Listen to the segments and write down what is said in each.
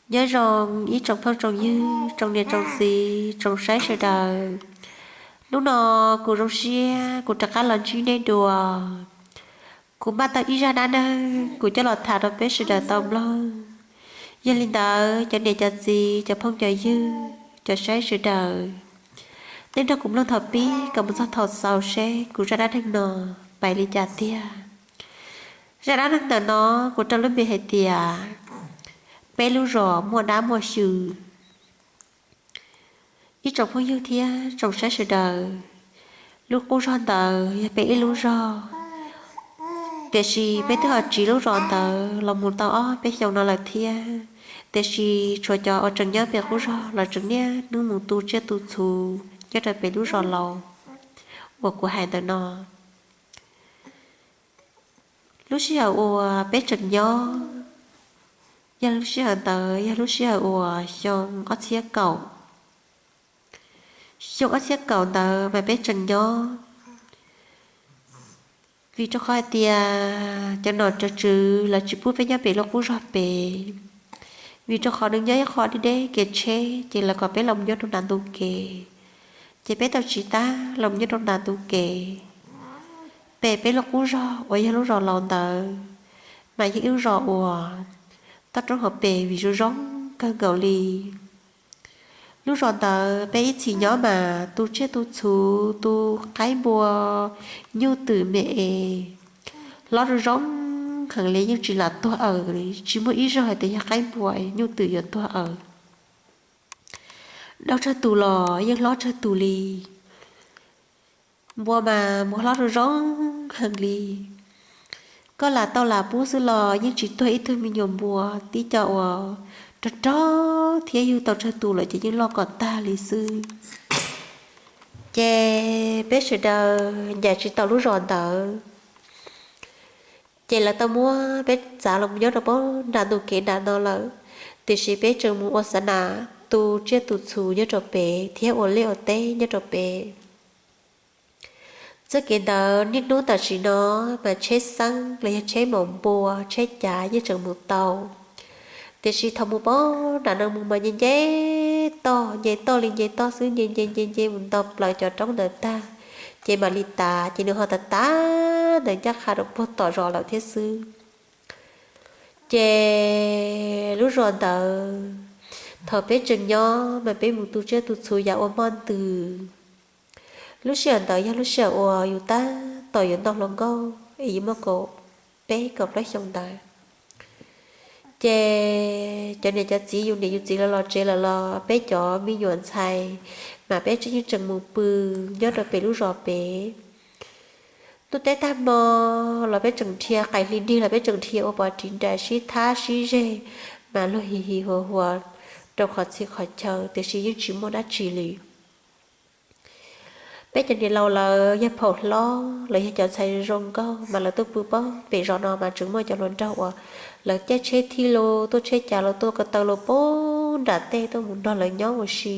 Nyob zoo ib tsoom phooj tsoom ywg, tsoom niam tsoom txiv, tsoom saib sawv daws. Hnub no kuv zoo siab kuv rov qab los ntsib nej dua. Kuv npaj tau ib zaj dab neeg kuv coj los tham rau peb sawv daws tau mloog. Yog li ntawd cov niam cov txiv, cov phooj cov ywg, cov saib sawv daws, nej nrog kuv mloog thaum pib kom mus txog thaum xaus seb kuv zaj dab neeg no pais li cas tiag. Zaj dab neeg ntawm no kuv rau lub npe hais tias peb lub zos muaj dab muaj xyw. Ib tsoom phooj ywg thiab tsoom saib sawv daws, lub qub zog ntawd yog peb ib lub zog, tiam sis peb twb ho tsiv lub zos ntawd los mus tau ob peb xyoos no lawm thiab. Tiam sis tshuav cov uas tseem nyob pem qub zog los tseem niaj hnub mus tu tsiaj tu txhu nyob rau pem lub zos laus uas kuv hais ntawm no. Lub sij hawm uas peb tseem nyob, yog lub sij hawm ntawd yog lub sij hawm uas xyoo ob txhiab kaum. Xyoo ob txhiab kaum ntawd mas peb tseem nyob, vim rau qhov hais tias cov nom cov tswv lawv tsis pub peb nyob pem lub qub zog pem, vim rau qhov nws nyob ib qho deb deb kev tsheb ces lawv kom peb los nyob rau nram ntug kev. Ces peb tau tsiv tab los nyob rau nram ntug kev. Pem peb lub qub zog uas yog lub zos laus ntawd mas yog ib lub zos uas toj roob hauv pes vim zoo zoo kawg nkaus li. Lub zos ntawd peb ib txhis nyob mas tu tsiaj tu txhu, tu qaib npua, nyuj twm me es hlob zoo zoo heev li, yeej tsis lam tuag aws li, tsis muaj ib zaug hais tias yog qaib npua nyuj twm yuav tuag aws. Dau tsawg tus los yeej hlob tsawg tus li. Npua mas npua hlob zoo zoo heev li. Koj lam tau lam pub xwb los yeej tsis tuag ib tug me nyuam npua, tib co uas rog rog thiab yug tau tsawg tus lawm ces yeej loj kom tag li xwb. Ces peb sawv daws ncaim tsis tau lub zos ntawd, ces lawv tau muab peb txav los nyob rau pem nram ntug kev nram no lawm. Tiam sis peb tseem mus ua xa nas tu tsiaj tu txhu nyob rau pem thiab ua liaj ua teb nyob rau pem. Txoj kev ntawd niaj hnub tam sim no mas tsheb xeeb los yog tsheb maum npua, tsheb cav yeej tseem mus tau. Tiam sis thaum mus pem nram no mus mas nce nce toj, nce toj li nce toj xwb, nce nce nce nce mus nto plaws cov roob ntawd tag, ces mam li tav, ces nws ho tav tav ntawm ncaj qha rau puag tom zos lawm thiab xwb. Ces lub zos ntawd thaum peb tseem nyob mas peb mus tu tsiaj tu txhu yam ua moj ntws. Lub sij hawm ntawd yog lub sij hawm uas yus tab tom yuav nto hluas nkauj es yus muaj kaum peb kaum plaub xyoo ntawd. Ces cov niam cov txiv, yus niam yus txiv lawv los tsev lawm los peb cov me nyuam ntxhais mas peb tseem yeej tseem mus pw nyob rau pem lub zos pem. Ntuj teb tag hmo los peb tseem dhia, qaim hli nrig los peb tseem dhia ua pov ris nraim sib thab sib zeg mas luag hi hi hua hua rau qhov txhia qhov chaw, tiam sis yeej tsis muaj dab tsi li. Peb cov niam laus lawv yog phaum hlob, lawv yog cov ntxhais zoo nkauj mas lawv tuaj pw pem zos no mas tseem muaj cov hluas nraug uas lawv caij tsheb thij los tuaj, tsheb cav los tuaj, ko taw los pem nram tej tuaj mus nrog lawv nyob ua si.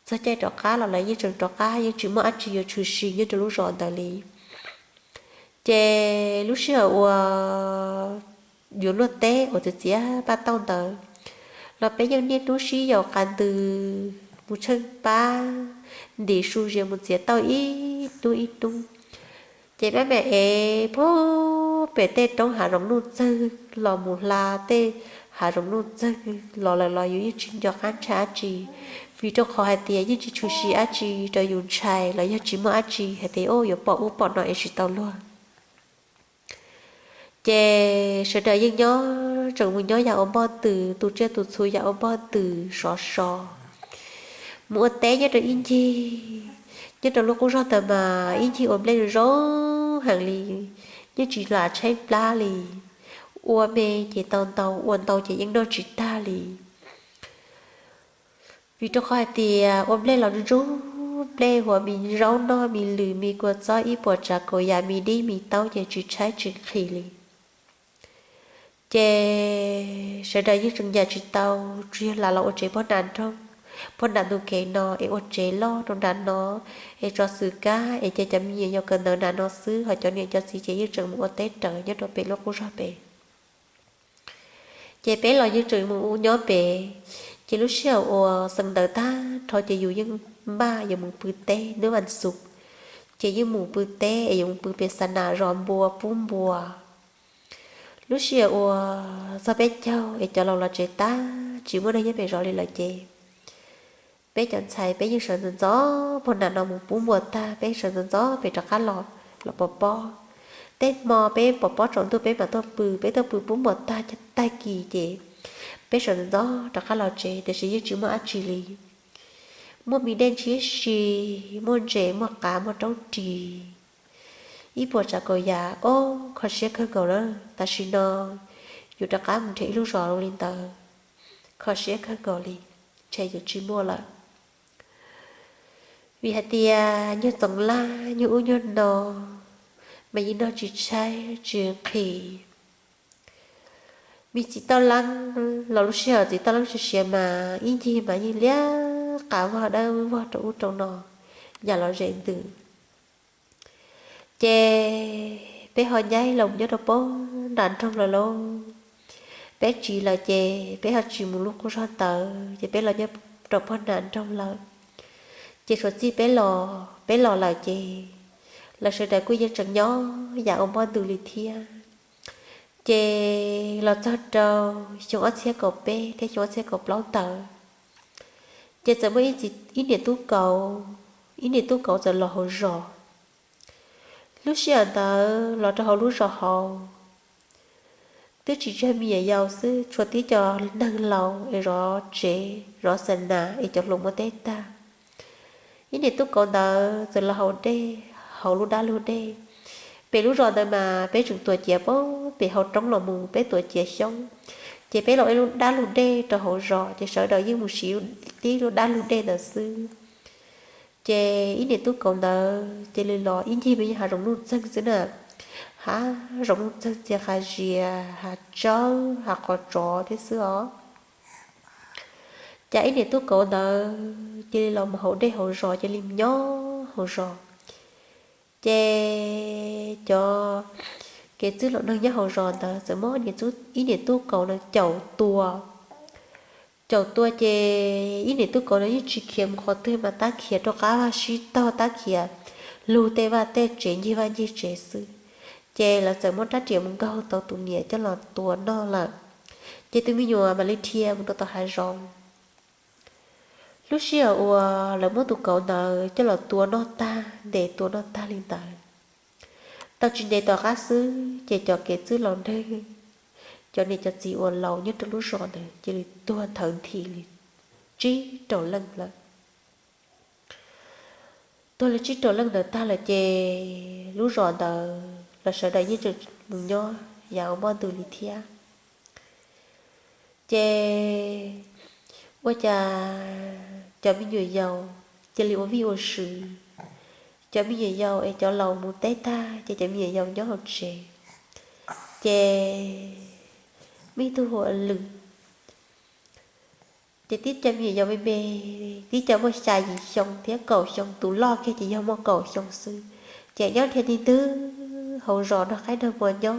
Txog caij rov qab los lawv yeej tseem rov qab, yeej tsis muaj dab tsi yuav tshwm sim nyob rau lub zos ntawd li. Ces lub sij hawm uas yuav luaj teb uas txiav txiav paj tauj ntawd los peb yeej niaj hnub sib yaum qab ntws mus tsheej pab, ntim su zias mus txiav tauj ib hnub ib hnub. Ces maj mam ev pem tej roob hav zoov nuj txeeg los mus hla tej hav zoov nuj txeeg los lawm los yus yeej tsis nco qab ntshai dab tsi, vim rau qhov hais tias yeej tsis tshwm sim dab tsi rau yus ntshai los yog tsis muaj dab tsi hais tias yuav pom ub pom no es tsis tau luag. Ces sawv daws yeej nyob tseem mus nyob yam ua npoj ntws, tu tsiaj tu txhu yam ua npoj ntws sov so, mus ua teb nyob rau ib ncig. Nyob rau lub qub zog ntawd mas ib ncig ua nplej zoo heev li, yeej tsis lam tshaib plab li. Ua me ces tau ntau, ua ntau ces yeej noj tsis tag li. Vim rau qhov hais tias ua nplej los ntsuj nplej, huav mis zaub noj, mis lwm, mis kua txob, ib puas tsav kaus yam, mis dib mis taub ces tsis tshaib tsis nqhis li. Ces sawv daws yeej tseem ncaim tsis tau, tsuas yog lam los ua tsev pog nram nroog, pog nram ntug kev no es ua tsev loj rau nram no, es tso xwm kab es cia cov me nyuam yaus kawm ntawv nram no xwb, ho cov niam cov txiv ces yeej tseem mus ua teb raws nyob rau pem lub qub zog pem. Ces peb los yeej tseem mus ua nyob pem. Ces lub sij hawm uas xeem ntawv tag nrho ces yus yeej npaj yuav mus pw teb hnub vas xuv, ces yeej mus pw teb es yuav mus pw pem xa nas zov npua pub npua. Lub sij hawm uas txog peb caug es cov laus los tsev tag tsis muaj neeg nyob pem zov li lawm ces peb cov ntxhais peb yeej sawv ntxov ntxov pog nam no mus pub npua tag peb sawv ntxov ntxov pem rov qab los, los pov pob. Tej hmo peb pov pob tsaus ntuj peb mam tuaj pw, peb tuaj pw pub npua tag tag kis ces peb sawv ntxov ntxov rov qab los tsev tiam sis yeej tsis muaj dab tsi li. Muaj me dej ntshiab si, muaj ntses, muaj qav, muaj raub ris, ib puas tsav kaus yam, ob kho siab kawg nkaus lawm. Tam sim no yus rov qab mus nrhiav ib lub zos zoo li ntawd, kho siab kawg nkaus li, ntshe yuav tsis muaj lawm. Vim hais tias nyuag txoov laj nyuag ub nyuag no mas yeej noj tsis tshaib tsis nqhis. Me txiv Toj Leeb los lub sij hawm txiv Toj Leeb siav siav mas ib ncig mas yeej liab qav vog dawb vog rau ub rau no, yam los zem ntws. Ces peb ho ncaib los nyob rau pog nram nroog lawm lauj. Peb tsiv lawm ces peb ho tsis mus lub qub zog ntawd ces peb los nyob rau pog nram nroog lawm. Ces suav txij peb los, peb los lawm ces lawv sawv daws kuj yeej tseem nyob yam ua npoj ntws li thiab. Ces los txog rau xyoo ob txhiab kaum peb thiab xyoo ob txhiab kaum plaub ntawd, ces txawm muaj ib txiv, ib niam tub kauv, ib niam tub kauv txawm los hauv zos. Lub sij hawm ntawd los rau hauv lub zos hauv twb tsis tsawg me nyuam yaus xwb, tshuav tib co neeg laus es zov tsev zov xa nas es cov hluas muaj teb tag. Ib niam tub kauv ntawd txawm los haus dej hauv lub dab lug dej. Pem lub zos ntawd mas peb tseem tuav ciav pem hauv roob los mus, peb tuav ciav xyoob, ces peb los ib lub dab lug dej rau hauv zos ces sawv daws yeej mus siv tib lub dab lug dej ntawd xwb. Ces ib niam tub kauv ntawd cia li los ib ncig mas yeej hav zoov nuj txeeg xwb na, hav zoov nuj txeeg txias hav zias, hav tsawb, hav qhov tsov thiab xwb os. Ces ib niam tub kauv ntawd cia li los mus haus dej hauv zos, cia li nyob hauv zos. Ces cov kev txwj laus neeg nyob hauv zos ntawd txawm muab ib niam tub kauv ntawd caum tua. Caum tua ces ib niam tub kauv ntawd yeej tsis khiav mus qhov twg mas tab khiav rau qab vaj sib taug, tab khiav lug tej vaj tej tsev, ncig vaj ncig tsev xwb. Ces lawv txawm muab rab riam mus nkaug tau tus niam coj los tua noj lawm. Ces tus me nyuam mam li dhia mus rau tom hav zoov. Lub sij hawm uas lawv muab tus kauv ntawd coj los tua noj tag, ntes tua noj tag li ntawd, tau tsis ntev tom qab xwb ces cov kev txwj laus neeg, cov niam cov txiv uas laus nyob rau lub zos ntawd cia li tuag thawv nthi li tsib rau leej lawm. Tuag li tsib rau leej ntawd tag lawm ces lub zos ntawd los sawv daws yeej tseem mus nyob yav ua npoj ntws li thiab. Ces ua cas cov me nyuam yaus cia li ua vij ua sw. Cov me nyuam yaus es cov laus mus teb tag ces cov me nyuam yaus nyob hauv tsev. Ces muaj ib tug hu ua Lwm, ces tib cov me nyuam yaus me me, tib cov muaj xya yim xyoo thiab kaum xyoo, tus loj kiag ces yog muaj kaum xyoo xwb. Ces nyob dhia nti ntwg hauv zos nrog qaib nrog npua nyob,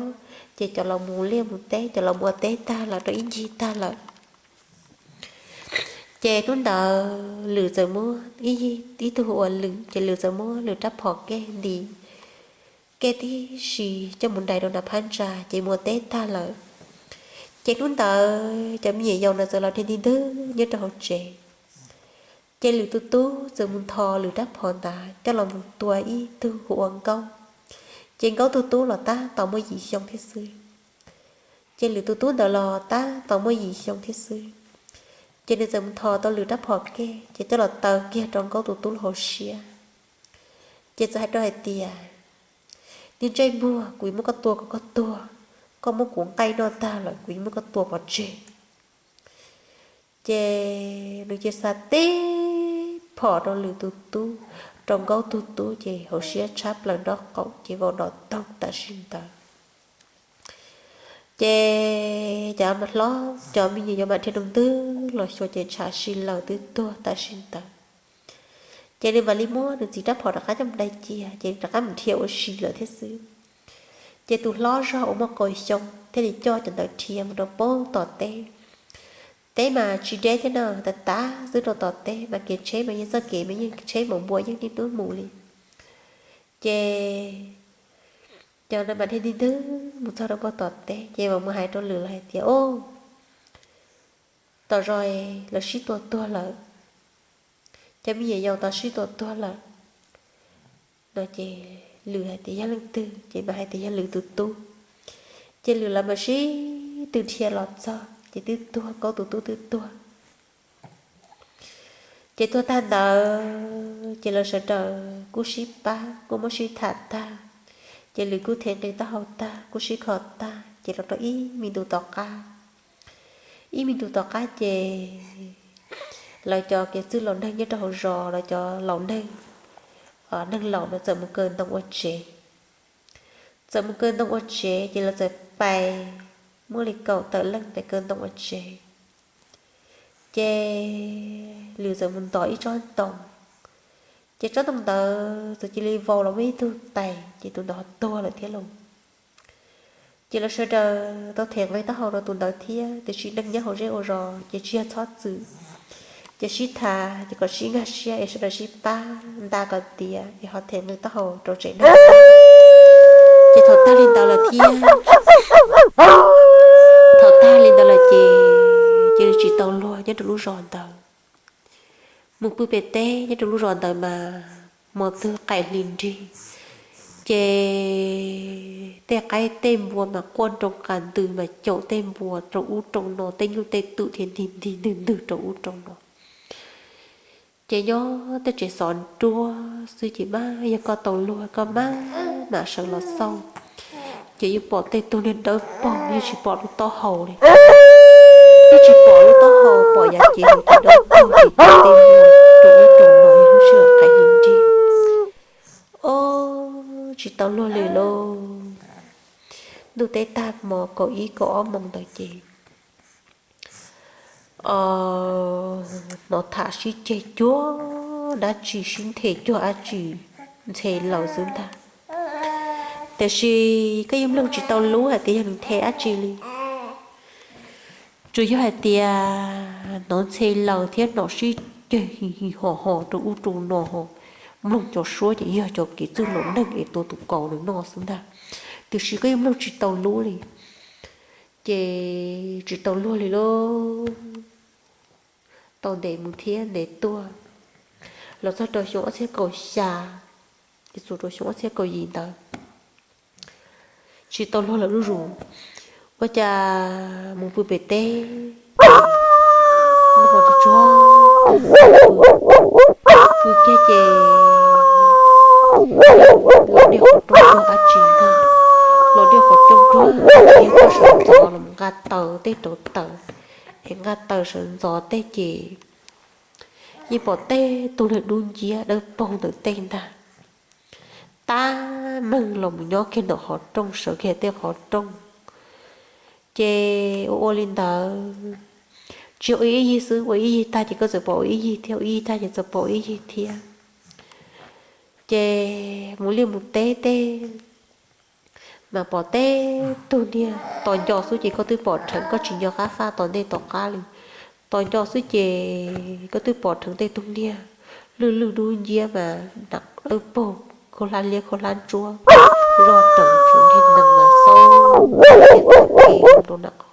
ces cov laus mus liaj mus teb, cov laus mus ua teb tag lawm rau ib ncig tag lawm. Ces hnub ntawd Lwm txawm muab, ib tug hu ua Lwm, ces Lwm txawm muab Lwm rab phom kej nti kej tib si coj mus ntais rau nram phab ntsa ces mus ua teb tag lawm. Ces hnub ntawd cov me nyuam yaus ntawd txawm los dhia nti ntwg nyob rau hauv tsev. Ces Lwm tus tub txawm mus ntho Lwm rab phom ntawd coj los mus tua ib tug hu ua Nkauj. Ces Nkauj tus tub los tab tom muaj yim xyoo thiab xwb. Ces Lwm tus tub ntawd los tab tom muaj yim xyoo thiab xwb. Ces nws txawm mus ntho tau Lwm rab phom kej ces coj los taw kiag rau Nkauj tus tub lub hauv siab. Ces txawm hais rau hais tias, niag ntsej muag, kuv yuav muab koj tua kom koj tuag, koj muab kuv nqaij noj tag lawm kuv yuav muab koj tua pov tseg. Ces nws cia li xa tib phom rau Lwm tus tub, rau Nkauj tus tub ces hauv siab tshab plaws nraub qaum ces vau nrov toog tam sim ntawd. Ces cov hlob cov me nyuam yaus mam dhia nti ntwg los xyuas ces ntshav si lawm twb tuag tam sim ntawd. Ces nws mam li muab nws txiv rab phom rov qab coj mus dai cia ces rov qab mus dhia ua si lawm thiab xwb. Ces tus hlob zog uas muaj kaum xyoo thiaj li coj cov ntawd dhia mus rau pem tom teb. Teb mas tsis deb thiab no, tav tav xwb rau tom teb mas kev tsheb mas yeej txoj kev mas yeej tsheb maum npua yeej niaj hnub mus li. Ces cov no mas thiaj li ntwg mus txog rau pem tom teb ces mam mus hais rau Lwm lawv hais tias, Au, tom zos lawv sib tua tuag lawm, cov me nyuam yaus tau sib tua tuag lawm no. Ces Lwm hais tias yog leej twg, ces mas hais tias yog Lwm tus tub. Ces Lwm lawv mam sib tw dhia los txog ces twb tuag, Kaub tus tub twb tuag. Ces tuag tag ntawd ces lawv sawv daws kuj sib pab kuj muab sib tham tag, ces Lwm kuj them nqi taub hau tag kuj sib kho tag ces los rau ib me ntu tom qab. Ib me ntu tom qab ces lawv cov kev txwj laus neeg nyob rau hauv zos, lawv cov laus neeg, neeg laus no txawm mus kaw ntoo ua tsev. Txawm mus kaw ntoo ua tsev ces lawv txawm pais, muaj li kaum tawm leej pais kaw ntoo ua tsev. Ces Lwm txawm mus ntov ib tsob ntoo, ces tsob ntoo ntawd txawm cia li vau los muaj ib tug tais, ces tus ntawd tuag lawm thiab lauj. Ces lawv sawv daws tau them nqi taub hau rau tus ntawd thiab, tiam sis neeg nyob hauv zej ua zos ces tsis yog txhob txwm, ces sib tham ces kom sib nkag siab es sawv daws sib pab nta kom tiav es ho them nqi taub hau rau tsev neeg. Ces thaum tag li ntawd lawm thiab, thaum tag li ntawd lawm ces cia li tsis tau luag nyob rau lub zos ntawd. Mus pw pem teb nyob rau lub zos ntawd mas hmo twg qaim hli nrig, ces tej qaib tej npua mas quaj nroo qas ntws mas caum tej npua rau ub rau no, tej nyuj tej twm thiaj ntig ntig ntwg ntwg rau ub rau no. Ces nyob tej tsev xov nruab xwb ces mas yog koj tau luag koj maj mam sawv los xauj, ces yeej pom tej tug niag dawb paug, yeej tsis pom lub taub hau li. Yeej tsis pom lub taub hau, pom yav cev hauv ces dawb paug ces caum tej npua rau ub rau no, yog lub sij hawm qaim hli nrig. Ob, tsis tau luag li lauj. Ntuj teb tag hmo kaum ib kaum ob moos ntawd ces hnov tham sib ceg cuag dab tsi, sib nthe cuag dab tsi, nthe laws xwb ntag. Tiam sis koj yeej mloog tsis tau lub hais tias yog nws nthe dab tsi li. Tsuas yog hais tias hnov nthe laws thiab hnov sib ceg hi hi ho ho rau ub rau no ho, mloog cov suab ces yog cov kev txwj laus neeg es tua tus kaus nws noj xwb ntag. Tiam sis koj yeej mloog tsis tau lub li, ces tsis tau luag li lauj. Tau ntev mus thiab ntev tuaj, los txog rau xyoo ob txhiab kaum xya, txog rau xyoo ob txhiab kaum yim ntawd, tsis tau luag lawm zuj zus. Ua cas mus pw pem teb, noj mov tsuag tsuag, pw kiag ces los niaj qhov rooj tuag dab tsi ntag, los niaj qhov rooj tuag, niaj tuaj sawv ntxov los nqa taws tej rauv taws, es nqa taws sawv ntxov tej ces yeej pom tej tug niag dub nciab dawb paug ntawm tej ntag. Tab meeg los mus nyob kiag ntawm qhov rooj, sawv kiag tej qhov rooj. Ces ua ua li ntawd, tsis yog ua ib yig xwb, ua ib yig tag ces koj txawm pom ua ib yig thiab, ua ib yig tag ces txawm pom ua ib yig thiab. Ces mus liaj mus teb tej mas pom tej tug niag tos nco xwb ces koj twb pom rheev, koj tsis nco qab faj tom ntej tom qab li. Tos nco xwb ces koj twb pom rheev tej tug niag lwj lwj dub nciab mas dawb paug, khaub hlab liab khaub hlab ntsuab, zoj rees tsuas niag nees mas xaub pem tej qaum kev,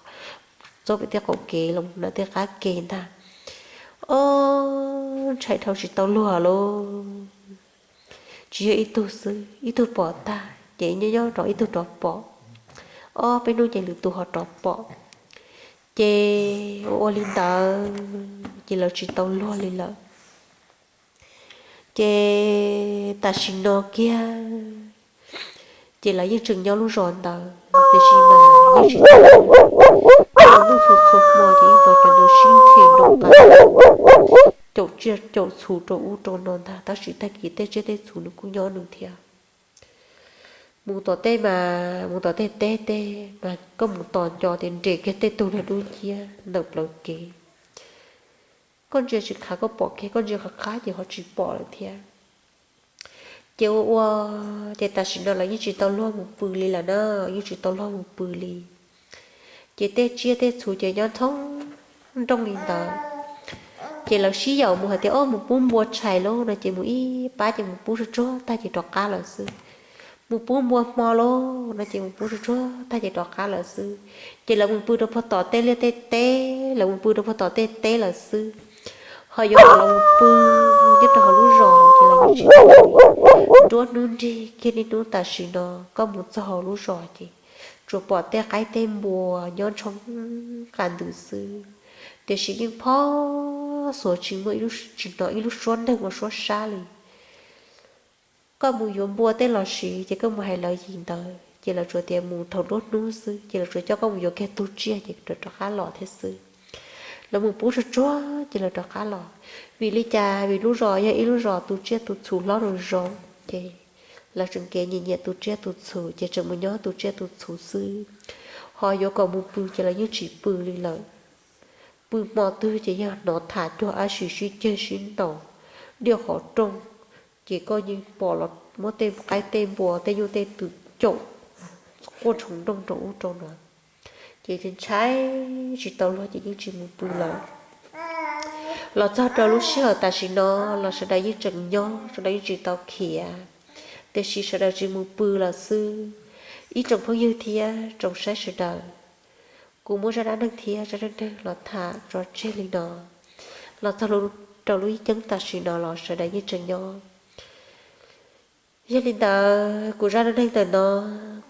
xaub pem tej qaum kev los ntawm tej qab kev ntag. Ob, ntshai dhau tsis tau luag lauj. Tsis yog ib tug xwb, ib tug pom tag ces nyob nyob rov ib tug rov pom. Ob peb hnub ces lwm tus ho rov pom. Ces ua ua li ntawd ces lawv tsis tau luag li lawm. Ces tam sim no kiag ces lawv yeej tseem nyob lub zos ntawd tiam sis mas yeej tsis tau luag. Txhua hnub txhua txhua hmo ces yeej pom cov ntawd sib nthe nroo qas, caum tsiaj caum txhu rau ub rau no ntag, tab sis tag kis tej tsiaj tej txhu nws kuj nyob nws thiab. Mus tom tej mas, mus tom tej teb tej mas koj mus tos nco tias nres kiag tej tug niag dub nciab ntawm plawv kev. Koj ntsia tsis khav koj pom kiag, koj ntsia qab qab ces ho tsis pom lawm thiab. Ces ua ua, ces tam sim no lawv yeej tsis tau luag mus pw li lawm na, yeej tsis tau luag mus pw li. Ces tej tsiaj tej txhu ces nyob thoob nrooj li ntawd. Ces lawv sib yaum mus hais tias, o, mus pub npua tshais lauj no ces mus ib pab ces mus pub tsuag tsuag tag ces rov qab lawm xwb. Mus pub npua hmo lauj no ces mus pub tsuag tsuag tag ces rov qab lawm xwb. Ces lawv mus pw rau puag tom tej liaj tej teb, lawv mus pw rau puag tom tej teb lawm xwb. Ho yuav kom los mus pw nyob rau hauv lub zos ces lawv yeej tsis pw. Nruab hnub nrig kiag niaj hnub tam sim no koj mus txog hauv lub zos ces tsuas pom tej qaib tej npua nyob ntshoo qas ntws xwb. Tiam sis yeej phob xuas tsis muaj ib lub, tsis hnov ib lub suab neeg ua suab sab li. Koj mus yuav npua tej los sis ces koj mus hais lawv yim ntawd ces lawv tsuas tias mus thaum nruab hnub xwb ces lawv tsuas coj koj mus yuav kiag tug tsiaj ces rov qab los thiab xwb. Lawv mus pub tsuag tsuag ces lawv rov qab los. Vim li cas? Vim lub zos yog ib lub zos tu tsiaj tu txhu hlob zoo zoo ces lawv tseem kev nyiam nyiam tu tsiaj tu txhu ces tseem mus nyob tu tsiaj tu txhu xwb. Ho yuav kom mus pw ces lawv yeej tsis pw li lawm. Pw hmo twg ces yog hnov tham cuag ab sim sib ceg sib ntaus, diaj qhov rooj, ces koj yeej pom los muab tej qaib tej npua tej nyuj tej twm caum quaj tshoo nrooj rau ub rau no. Ces ntshai tsis tau luag ces yeej tsis mus pw lawm. Los txog rau lub sij hawm tam sim no los sawv daws yeej tseem nyob, sawv daws yeej tsis tau khiav, tiam sis sawv daws tsis mus pw lawm xwb. Ib tsoom phooj ywg thiab tsoom saib sawv daws, kuv muab zaj dab neeg thiab zaj dab neeg los tham tso tseg li no. Los txog rau lub yeeb tam sim no los sawv daws yeej tseem nyob. Yog li ntawd kuv zaj dab neeg ntawm no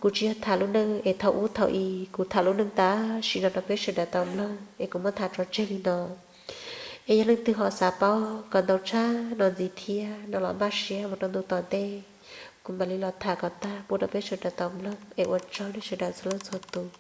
kuv tsis yog tham lub neej es thaum ub thaum i, kuv tham lub neej tam sim no rau peb sawv daws tau mloog es kuv muab tham tso tseg li no. Es yog leej twg ho xav paub kom ntau tshaj no ntxiv thiab no los npaj siab mus rau ntu tom ntej, kuv mam li los tham kom tag pub rau peb sawv daws tau mloog es ua tsaug nej sawv daws txhua leej txhua tus.